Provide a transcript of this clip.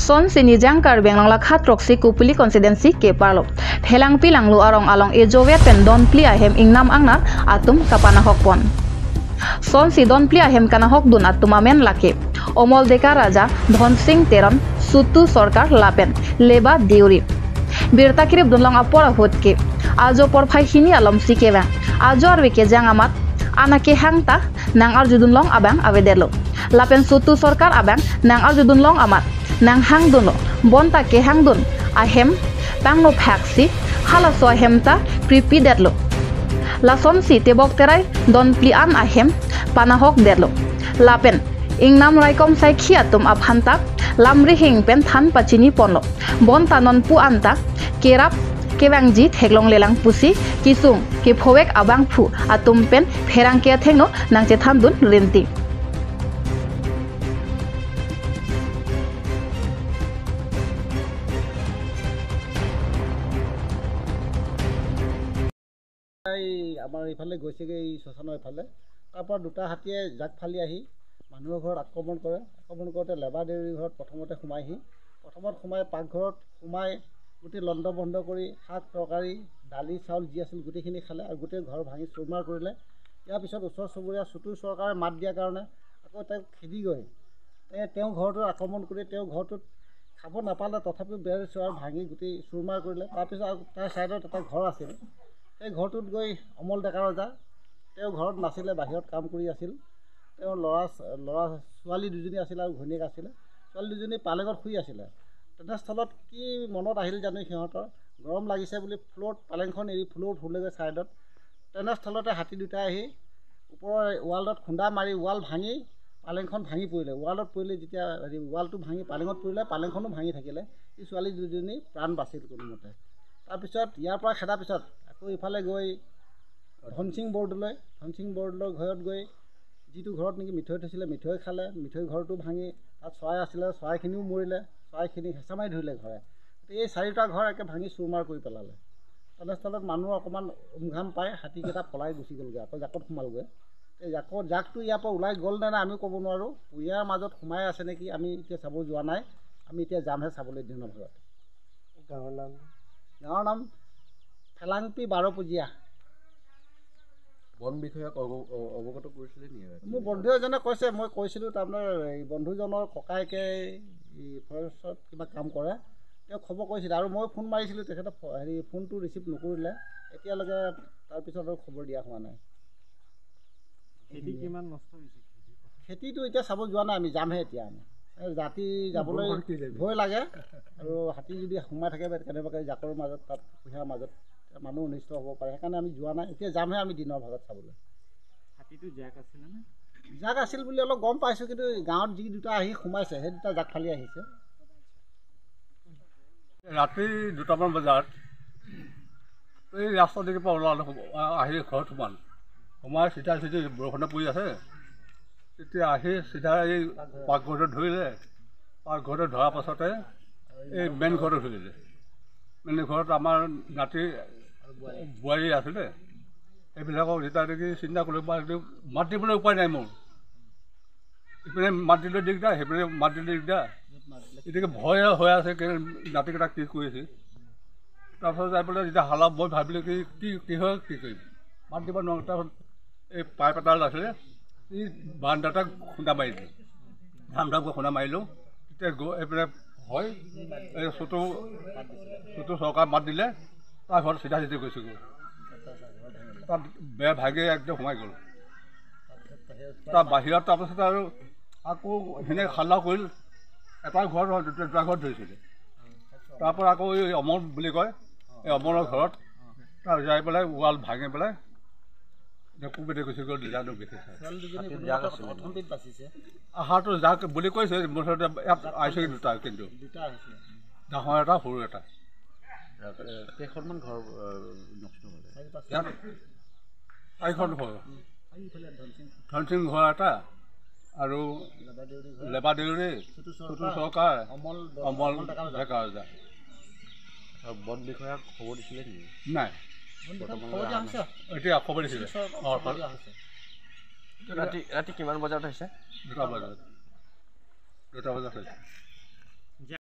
Son sini jangkar benglong la khatrok si kupuli considency ke parlo phelang pilang lu arong along e jowet pen don pli ahem ingnam angna atum kapana hokpon son si don pli ahem kana hok dun atumamen lake Amal Deka Raja Dhan Singh Teron Sutu Sarkar Lapen Leba Deori Birta kirip dunlong apora hotke ajo por phai hini alom sikeba ajo arwe ke jangamat anake hangta nang arju dunlong abang avedelo Lapen Sutu Sarkar abang nang arju dunlong amat nang hang dunlo bonta ke hang dun ahem pangno phaksi halaso ahemta pripi detlo lason si tebok terai don plian ahem panahok detlo Lapen ingnam raikom sai khiatum abhanta lamri hingpen than pachini ponlo bonta non pu anta kerap kewangji theklong lelang pusi kisung ke phowek abang phu atum pen pherang ke thengno nangche than dun renti. আমাৰ ইফালে গৈছেগৈ এই শ্মশানৰ ইফালে, তাৰপৰা দুটা হাতীয়ে জাক ফালি আহি মানুহৰ ঘৰত আক্ৰমণ কৰে। আক্ৰমণ কৰোঁতে লেবা দেউৰীৰ ঘৰত প্ৰথমতে সোমাইহি, প্ৰথমত সোমাই পাকঘৰত সোমাই গোটেই লণ্ড বন্ধ কৰি শাক তৰকাৰী দালি চাউল যি আছিল গোটেইখিনি খালে আৰু গোটেই ঘৰ ভাঙি চুৰমাৰ কৰিলে। ইয়াৰ পিছত ওচৰ চুবুৰীয়া চুতুৰ চৰকাৰে মাত দিয়াৰ কাৰণে আকৌ তেওঁক খেদি গৈ তেওঁ ঘৰটোত আক্ৰমণ কৰি তেওঁ ঘৰটোত খাব নাপালে, তথাপিও বেৰ চেৰ ভাঙি গোটেই চুৰমাৰ কৰিলে। তাৰপিছত আৰু তাৰ ছাইডত এটা ঘৰ আছিল, সেই ঘৰটোত গৈ অমল ডেকা ৰজা, তেওঁ ঘৰত নাছিলে, বাহিৰত কাম কৰি আছিল। তেওঁৰ ল'ৰা ল'ৰা ছোৱালী দুজনী আছিল আৰু ঘৈণীয়েক আছিলে। ছোৱালী দুজনী পালেঙত শুই আছিলে। তেনেস্থলত কি মনত আহিল জানো সিহঁতৰ, গৰম লাগিছে বুলি ফ্ল'ত পালেংখন এৰি ফ্ল'ত শুলেগৈ ছাইডত। তেনেস্থলতে হাতী দুটা আহি ওপৰৰ ৱালত খুন্দা মাৰি ৱাল ভাঙি পালেংখন ভাঙি পৰিলে। ৱালত পৰিলে যেতিয়া হেৰি ৱালটো ভাঙি পালেঙত পৰিলে, পালেংখনো ভাঙি থাকিলে। এই ছোৱালী দুজনী প্ৰাণ বাচিল কোনোমতে। তাৰপিছত ইয়াৰ পৰা খেদাৰ পিছত আকৌ ইফালে গৈ ধনসিং বৰদলৈ, ধনসিং বৰদলৈৰ ঘৰত গৈ যিটো ঘৰত নেকি মিঠৈ থৈছিলে মিঠৈ খালে, মিঠৈ ঘৰটো ভাঙি তাত চৰাই আছিলে, চৰাইখিনিও মৰিলে, চৰাইখিনি হেঁচা মাৰি ধৰিলে ঘৰে। এই চাৰিটা ঘৰ একে ভাঙি চুৰমাৰ কৰি পেলালে। তেনেস্থলত মানুহ অকণমান উমঘাম পাই হাতীকেইটা পলাই গুচি গ'লগৈ, আকৌ জাকত সোমালগৈ। এই জাকত জাকটো ইয়াৰ পৰা ওলাই গ'ল নে নাই আমিও ক'ব নোৱাৰোঁ, কুঁহিয়াৰ মাজত সোমাই আছে নেকি আমি এতিয়া চাব যোৱা নাই, আমি এতিয়া যামহে চাবলৈ দিনৰ ভাগত। গাঁৱৰ নাম ফেলাংপি বাৰপূজীয়া। বন বিষয়াক অৱগত কৰিছিলে নেকি? মোৰ বন্ধু এজনে কৈছে, মই কৈছিলোঁ, তাৰমানে এই বন্ধুজনৰ ককায়েকে এই ফৰেষ্টত কিবা কাম কৰে, তেওঁ খবৰ কৰিছিলে আৰু মই ফোন মাৰিছিলোঁ, তেখেতে হেৰি ফোনটো ৰিচিভ নকৰিলে এতিয়ালৈকে। তাৰপিছত আৰু খবৰ দিয়া হোৱা নাই। খেতি কিমান নষ্ট হৈছে? খেতিটো এতিয়া চাব যোৱা নাই, আমি যামহে এতিয়া। আমি ৰাতি যাবলৈ ভয় লাগে আৰু হাতী যদি সোমাই থাকে কেনেবাকৈ জাকৰ মাজত, তাত কুঁহিয়াৰ মাজত মানুহ অনিষ্ট হ'ব পাৰে, সেইকাৰণে আমি যোৱা নাই। এতিয়া যামহে আমি দিনৰ ভাগত চাবলৈ। হাতীটো জাক আছিলে নে? জাক আছিল বুলি অলপ গম পাইছোঁ, কিন্তু গাঁৱত যি দুটা আহি সোমাইছে সেই দুটা জাক ফালি আহিছে। ৰাতি 2টামান বজাত এই ৰাস্তা দিশৰ পৰা ওলাল, আহি ঘৰত সোমাল, সোমাই চিধা চিধি বৰষুণে পৰি আছে, তেতিয়া আহি চিধা এই পাকঘৰটো ধৰিলে। পাকঘৰটো ধৰাৰ পাছতে এই মেইন ঘৰটো ধৰিলে। মেইন ঘৰত আমাৰ নাতি বোৱাৰী আছিলে, সেইবিলাকক যেতিয়া নেকি চিন্তা কৰিব মাত দিবলৈ উপায় নাই মোৰ, ইপিনে মাত দিলে দিগদাৰ, সেইপিনে মাত দিলে দিগদাৰ, গতিকে ভয় হৈ আছে নাতিকেইটাক কি কৰিছে। তাৰপাছত যাই পেলাই যেতিয়া হালা মই ভাবিলোঁ কি কি কি হয় কি কৰিম, মাত দিব নোৱাৰোঁ। তাৰপাছত এই পাইপ এডাল আছিলে, এই বাৰান্দাটাক খুন্দা মাৰি দিলোঁ, ধাম ধামকৈ খুন্দা মাৰিলোঁ। তেতিয়া গৈ এইপিনে হয় এই চুটো চুটো চৰকাৰ মাত দিলে, তাৰ ঘৰত চিধা চিধি গৈছেগৈ, তাত বেয়া ভাগি একদম সোমাই গ'ল তাৰ বাহিৰত। তাৰপাছত আৰু আকৌ সেনেকৈ হাল্লা কৰিল, এটা ঘৰত দুটা ঘৰত ধৰিছিলে। তাৰপৰা আকৌ এই অমল বুলি কয়, এই অমলৰ ঘৰত তাৰ যাই পেলাই ৱাল ভাঙি পেলাই কোবেতে গুচি গ'ল। জানো বিশেষ আহাৰটো যাক বুলি কৈছে, মুঠতে ইয়াত আহিছে দুটা, কিন্তু ডাঙৰ এটা সৰু এটা। কেইখনমান ঘৰ নষ্ট হ'ল? ইয়াত চাৰিখন ঘৰ, ধনসিং ঘৰ এটা আৰু লেবা দেউৰী, চুতু চৰকাৰ, অমল ডেকা ৰজা। বন বিষয়াক খবৰ দিছিলে নেকি? নাই, এতিয়া খবৰ দিছিলে। ৰাতি ৰাতি কিমান বজাত হৈছে? 2টা বজাত, 2টা বজাত হৈছে।